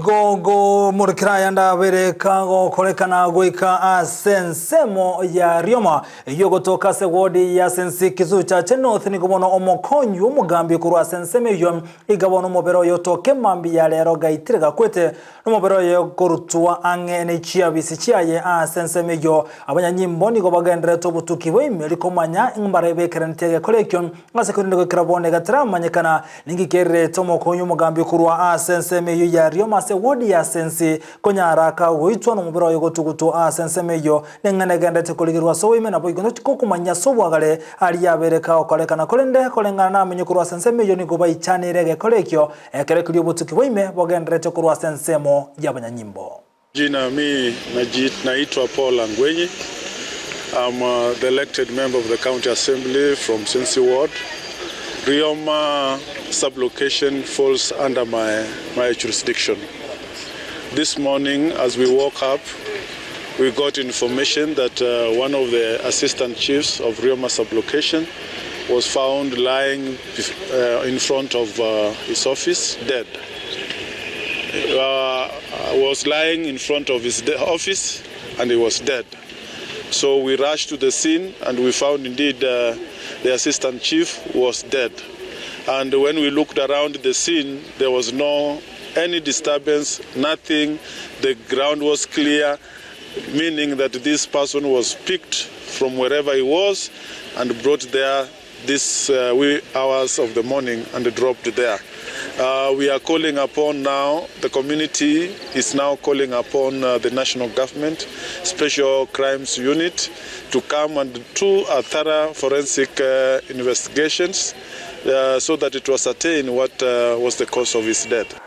Boigo gomorekera aya ndabere kagokorekana goika ase ensemo ya Rioma, eyio egotoka ase ward ya Sensi Kisumu Chache North. Nigo bono omokonyi bw'omogambi korwa ase ensemo eyio iga bono omobere oye otoke mambia ya rero gaitire gakwete nomobere oye korutwa ang'e ne chiabisi chiaye ase ensemo eyio. Abanyanyimbo nigo bagendererete obotuki bwa komanya mbarebekeraneti egekora ekio ase korende goikera bono egateramanyekana ninki kererete omokonyi omogambi korwa ase ensemo eyio ya Rioma ase wodi ya Sensi konyara kagoitwa nomobere oye gotugutwa ase ensemo eyio neng'ana egenderete korigerwa ase oboime naboigo ntochi ase obwagare aria abere kagokorekana korende koreng'ana namenye korwa ase ensemo eyio nigo baichanire egekora ekio ekero keria obotuki bwa bogenderete korwa ase ensemo y'abanyanyimbo. Jina mi naitwa Paul Angwenyi. I'm the elected member of the County Assembly from Sensi Ward. Rioma sublocation falls under my jurisdiction. This morning, as we woke up, we got information that one of the assistant chiefs of Rioma sublocation was found lying in front of his office, dead. Was lying in front of his office and he was dead. So we rushed to the scene and we found indeed the assistant chief was dead. And when we looked around the scene, there was no any disturbance, nothing. The ground was clear, meaning that this person was picked from wherever he was and brought there this wee hours of the morning and dropped there. We are calling upon now, the community is now calling upon the national government, Special Crimes Unit, to come and do a thorough forensic investigations so that it was ascertain what was the cause of his death.